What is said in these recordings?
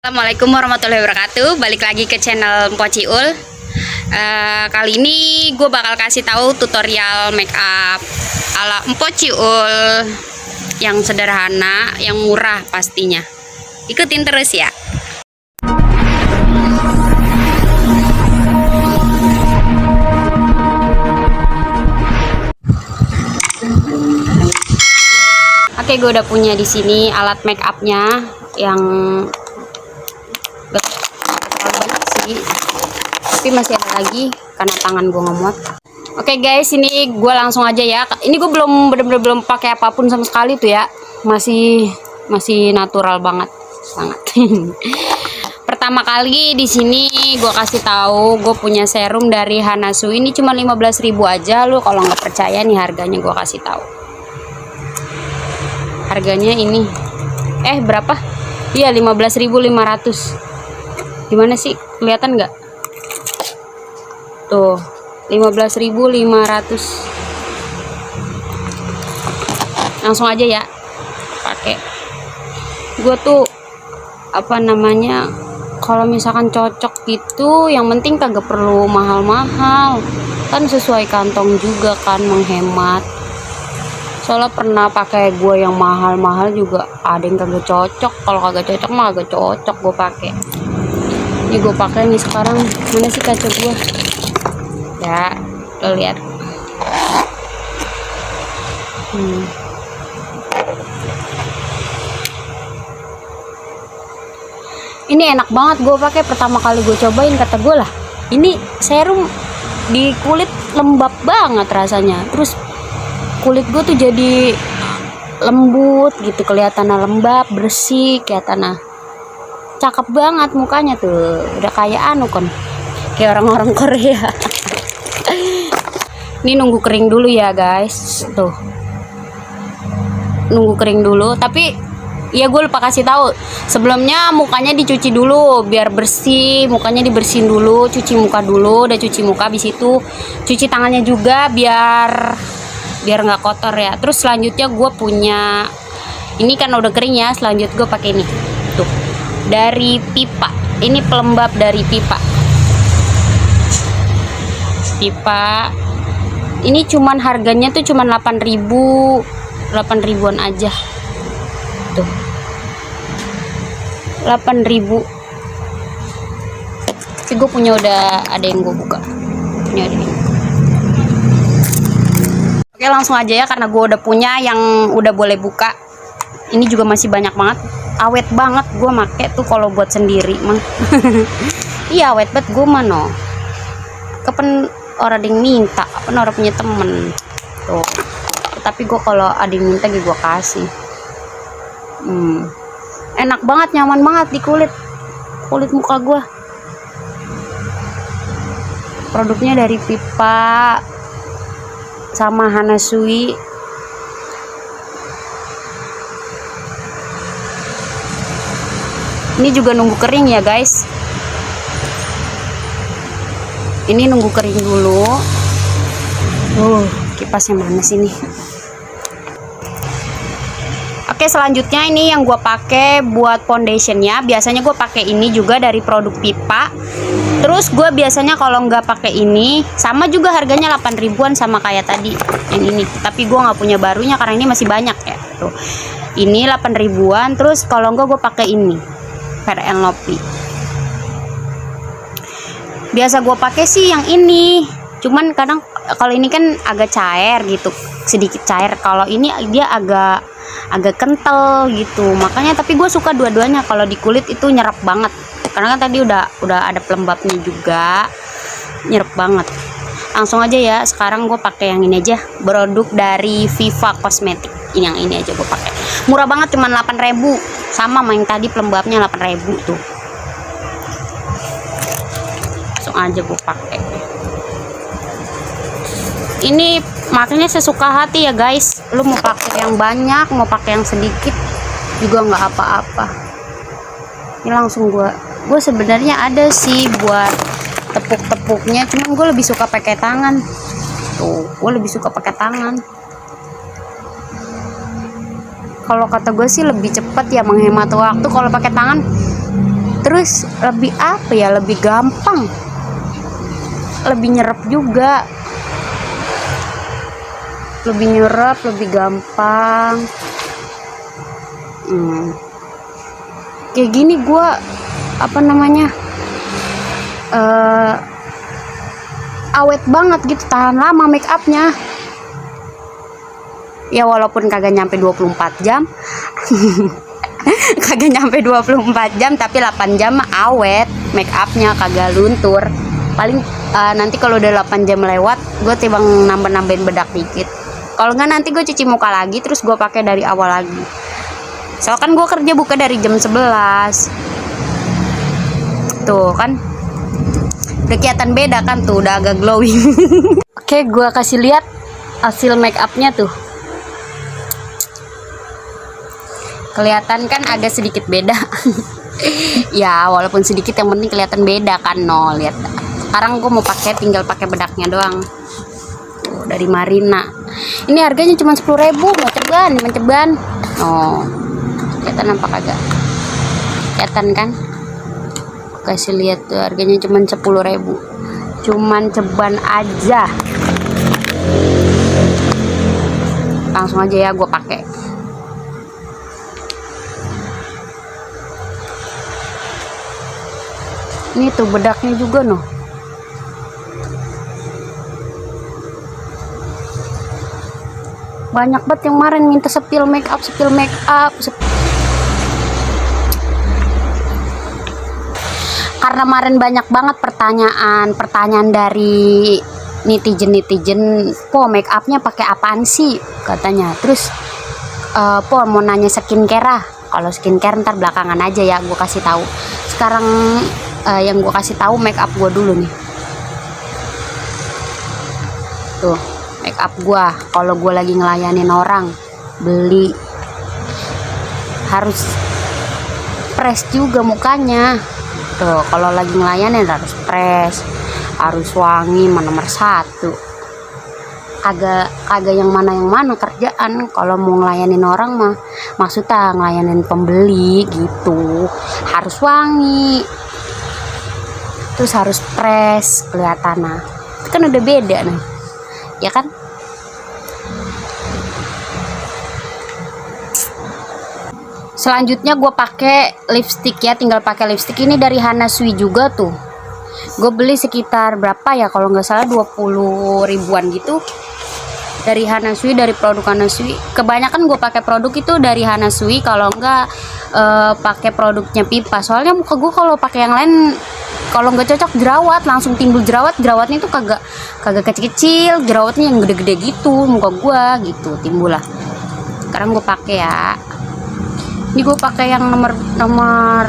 Assalamualaikum warahmatullahi wabarakatuh. Balik lagi ke channel Mpok Ciul. Kali ini gue bakal kasih tahu tutorial make up ala Mpok Ciul yang sederhana, yang murah pastinya. Ikutin terus ya. Oke, gue udah punya di sini alat make upnya yang terlalu banyak sih, tapi masih ada lagi karena tangan gue nggak. Oke guys, ini gue langsung aja ya. Ini gue bener-bener belum pakai apapun sama sekali tuh ya, masih natural banget sangat. Pertama kali di sini gue kasih tahu gue punya serum dari Hanasu. Ini cuma 15.000 aja. Lu kalau nggak percaya nih harganya gue kasih tahu. Harganya ini berapa? Iya, 15.500. Gimana sih, kelihatan nggak tuh? 15.500. langsung aja ya pakai. Gue tuh kalau misalkan cocok gitu, yang penting kagak perlu mahal-mahal kan, sesuai kantong juga kan, menghemat. Soalnya pernah pakai gue yang mahal-mahal juga ada yang kagak cocok. Kalau kagak cocok mah kagak cocok gue pakai. Ini gue pakai nih sekarang. Mana sih kaca gue ya, lo lihat. Ini enak banget gue pakai. Pertama kali gue cobain, kata gue lah, ini serum di kulit lembab banget rasanya. Terus kulit gue tuh jadi lembut gitu, kelihatannya lembab, bersih, kelihatannya cakep banget mukanya tuh. Udah kayak kayak orang-orang Korea. Ini nunggu kering dulu ya guys, tuh nunggu kering dulu. Tapi ya gue lupa kasih tahu, sebelumnya mukanya dicuci dulu biar bersih. Mukanya dibersihin dulu, cuci muka dulu. Udah cuci muka, habis itu cuci tangannya juga biar nggak kotor ya. Terus selanjutnya gue punya ini kan udah kering ya. Selanjutnya gue pakai ini tuh, dari Pipa. Ini pelembab dari Pipa. Ini cuman harganya tuh cuman 8.000-an aja tuh, 8.000. Tapi gue punya udah ada yang gue buka, punya ada yang. Oke, langsung aja ya, karena gue udah punya yang udah boleh buka. Ini juga masih banyak banget, awet banget. Gue make tuh kalau buat sendiri mah. Iya, awet banget gue mah no. Kapan orang yang minta, kapan orang punya temen tuh. Tapi gue kalau ada yang minta gue kasih. Enak banget, nyaman banget di kulit muka gue. Produknya dari Pipa sama Hanasui. Ini juga nunggu kering ya guys. Ini nunggu kering dulu. Kipasnya mana sih nih? Oke, selanjutnya ini yang gue pakai buat foundationnya. Biasanya gue pakai ini juga dari produk Pipa. Terus gue biasanya kalau nggak pakai ini, sama juga harganya 8.000-an sama kayak tadi yang ini. Tapi gue nggak punya barunya karena ini masih banyak ya. Tuh, ini 8.000-an. Terus kalau nggak gue pakai ini, Fair and Lovely. Biasa gue pakai sih yang ini. Cuman kadang kalau ini kan agak cair gitu, sedikit cair. Kalau ini dia agak kental gitu. Makanya tapi gue suka dua-duanya. Kalau di kulit itu nyerap banget. Karena kan tadi udah ada pelembabnya juga, nyerap banget. Langsung aja ya. Sekarang gue pakai yang ini aja, produk dari Viva Cosmetic. Yang ini aja gue pakai. Murah banget, cuman 8.000. Sama yang tadi pelembabnya 8.000 tuh. Langsung aja gue pakai. Ini makanya sesuka hati ya guys. Lu mau pakai yang banyak, mau pakai yang sedikit juga nggak apa-apa. Ini langsung gue sebenarnya ada sih buat tepuk-tepuknya, cuman gue lebih suka pakai tangan. Tuh, gue lebih suka pakai tangan. Kalau kata gue sih lebih cepat ya, menghemat waktu. Kalau pakai tangan terus lebih apa ya, lebih gampang, lebih nyerap juga, lebih nyerap, lebih gampang. Kayak gini gue apa namanya, awet banget gitu, tahan lama make upnya. Ya walaupun kagak nyampe 24 jam kagak nyampe 24 jam, tapi 8 jam mah awet make upnya, kagak luntur. Paling nanti kalau udah 8 jam lewat, gue timbang nambahin bedak dikit. Kalau nggak nanti gue cuci muka lagi, terus gue pakai dari awal lagi. Soalnya kan gue kerja buka dari jam 11. Tuh kan udah kelihatan beda kan, tuh udah agak glowing. Oke, gue kasih lihat hasil make upnya tuh. Kelihatan kan agak sedikit beda. Ya walaupun sedikit, yang penting kelihatan beda kan. No, lihat. Sekarang gue mau tinggal pakai bedaknya doang. Tuh, dari Marina. Ini harganya cuma 10.000, mau ceban. Oh, kelihatan apa kagak? Kelihatan kan? Kasih lihat tuh, harganya cuma 10.000. Cuman ceban aja. Langsung aja ya gue pakai. Ini tuh bedaknya juga noh. Banyak banget yang kemarin minta sepil make up. Karena kemarin banyak banget pertanyaan dari netizen, po make upnya pakai apaan sih katanya. Terus po mau nanya skincare. Kalau skincare ntar belakangan aja ya, gue kasih tahu. Sekarang yang gue kasih tahu make up gue dulu nih. Tuh make up gue, kalau gue lagi ngelayanin orang beli, harus press juga mukanya. Tuh kalau lagi ngelayanin harus press, harus wangi, nomor 1. Kagak yang mana kerjaan. Kalau mau ngelayanin orang mah, maksudnya ngelayanin pembeli gitu, harus wangi, terus harus press kelihatan. Nah itu kan udah beda nih, ya kan? Selanjutnya gue pakai lipstick ya, tinggal pakai lipstick ini dari Hana Sui juga tuh. Gue beli sekitar berapa ya, kalau nggak salah 20 ribuan gitu dari Hana Sui, dari produk Hana Sui. Kebanyakan gue pakai produk itu dari Hana Sui, kalau nggak pakai produknya Pipa. Soalnya muka gue kalau pakai yang lain, kalau nggak cocok jerawat, langsung timbul jerawatnya itu kagak kecil-kecil, jerawatnya yang gede-gede gitu muka gue gitu timbul lah. Sekarang gue pakai ya, ini gue pakai yang nomor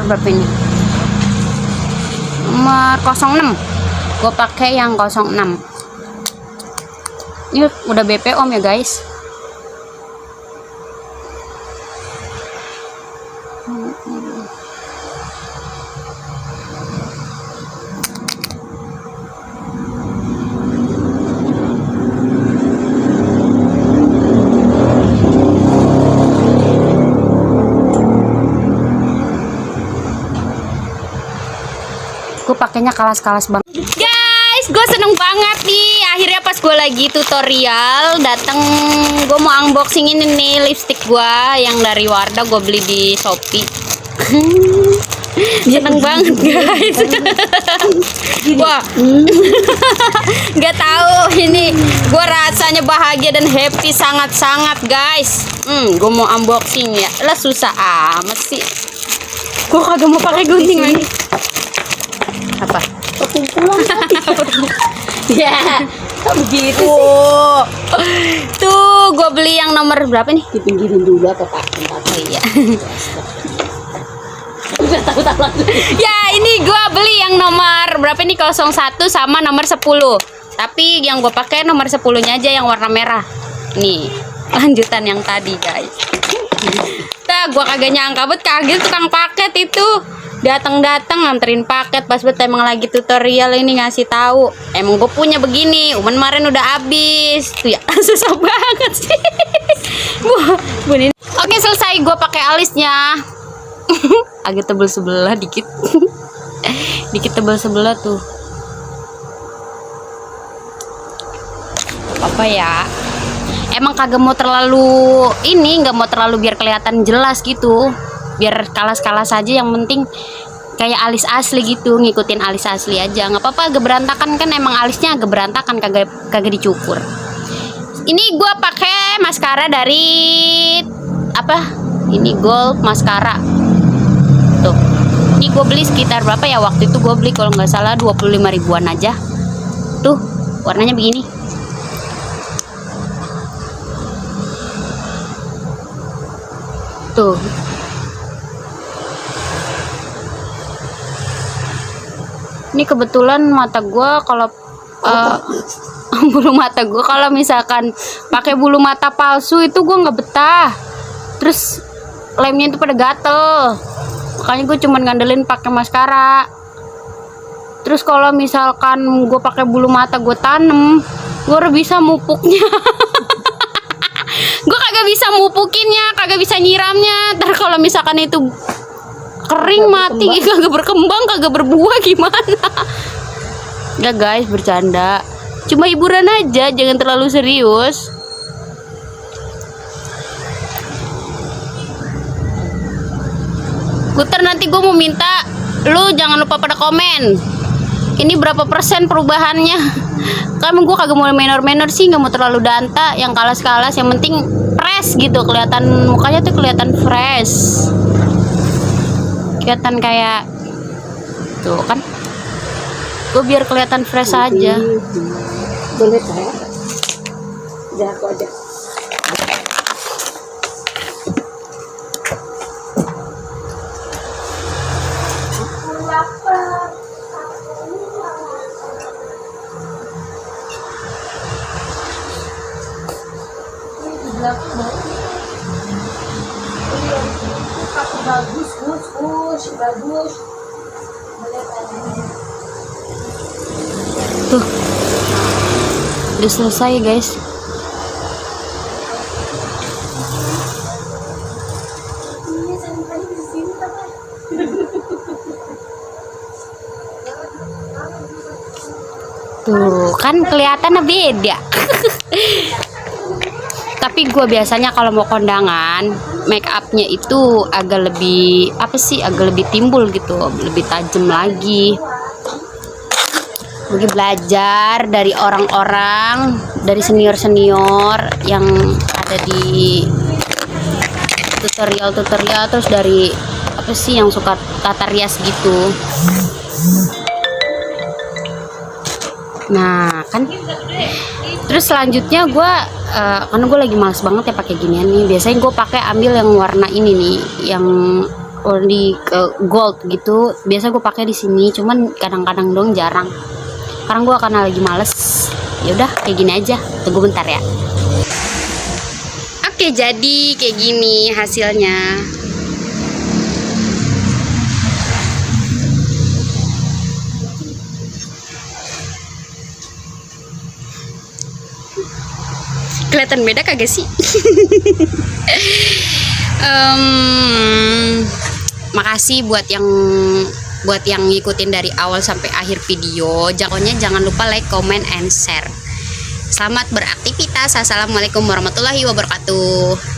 berapa ini, nomor 06. Gue pakai yang 06. Ini udah BPOM ya guys. Gue pakainya kalas-kalas banget. Guys, gue seneng banget nih. Akhirnya pas gue lagi tutorial dateng, gue mau unboxing ini nih lipstick gue yang dari Wardah, gue beli di Shopee. Seneng banget guys. Wah, nggak tahu ini, gue rasanya bahagia dan happy sangat-sangat guys. Gue mau unboxing ya, lah susah amat sih. Gue kagak mau pakai gunting lagi. Apa? Ya, begitu sih. Tuh, gue beli yang nomor berapa nih? Dipinggirin dulu apa Pak? Oh iya. Udah tahu Ya, ini gue beli yang nomor berapa nih? 01 sama nomor 10. Tapi yang gue pakai nomor 10-nya aja yang warna merah. Nih, lanjutan yang tadi, guys. Gue kagak nyangka banget, kaget tukang paket itu. Datang nganterin paket pas bet emang lagi tutorial ini ngasih tahu. Emang gue punya begini, kemarin udah habis. Tuh ya, susah banget sih. Oke, selesai gue pakai alisnya. agak tebel sebelah dikit. Dikit tebel sebelah tuh. Apa ya? Emang kagak mau terlalu ini, nggak mau terlalu biar kelihatan jelas gitu. Biar kalas-kalas aja, yang penting kayak alis asli gitu, ngikutin alis asli aja. Nggak apa-apa agak berantakan, kan emang alisnya agak berantakan, kagak dicukur. Ini gua pakai maskara dari apa? Ini gold maskara. Tuh. Ini gue beli sekitar berapa ya? Waktu itu gue beli kalau nggak salah 25 ribuan aja. Tuh, warnanya begini. Tuh. Ini kebetulan mata gue kalau bulu mata gue kalau misalkan pakai bulu mata palsu itu gue nggak betah. Terus lemnya itu pada gatel. Makanya gue cuman ngandelin pakai maskara. Terus kalau misalkan gue pakai bulu mata gue tanem, gue udah bisa mupuknya. Gue kagak bisa mupukinnya, kagak bisa nyiramnya. Ntar kalau misalkan itu kering mati, kagak berkembang, kagak berbuah gimana? Enggak guys, bercanda. Cuma hiburan aja, jangan terlalu serius. Guter, nanti gue mau minta lu jangan lupa pada komen. Ini berapa persen perubahannya? Kan gue kagak mau menor sih, nggak mau terlalu danta, yang kalas-kalas, yang penting fresh gitu, kelihatan mukanya tuh kelihatan fresh, kelihatan kayak tuh kan, gue biar kelihatan fresh aja. Boleh saya? Udah aku aja. Bagus. Tuh, udah selesai guys. Tuh kan kelihatan beda. Tapi gue biasanya kalau mau kondangan, make upnya itu agak lebih apa sih, agak lebih timbul gitu, lebih tajam lagi. Gue belajar dari orang-orang, dari senior-senior yang ada di tutorial, terus dari apa sih yang suka tata rias gitu. Nah kan, terus selanjutnya gue karena gue lagi males banget ya pakai ginian nih, biasanya gue pakai ambil yang warna ini nih, yang di gold gitu. Biasa gue pakai di sini, cuman kadang-kadang dong, jarang. Sekarang gue karena lagi males, ya udah kayak gini aja. Tunggu bentar ya. Oke, jadi kayak gini hasilnya. Kelihatan beda kagak sih? Makasih buat yang ngikutin dari awal sampai akhir video. Jangan lupa like, comment, and share. Selamat beraktivitas. Assalamualaikum warahmatullahi wabarakatuh.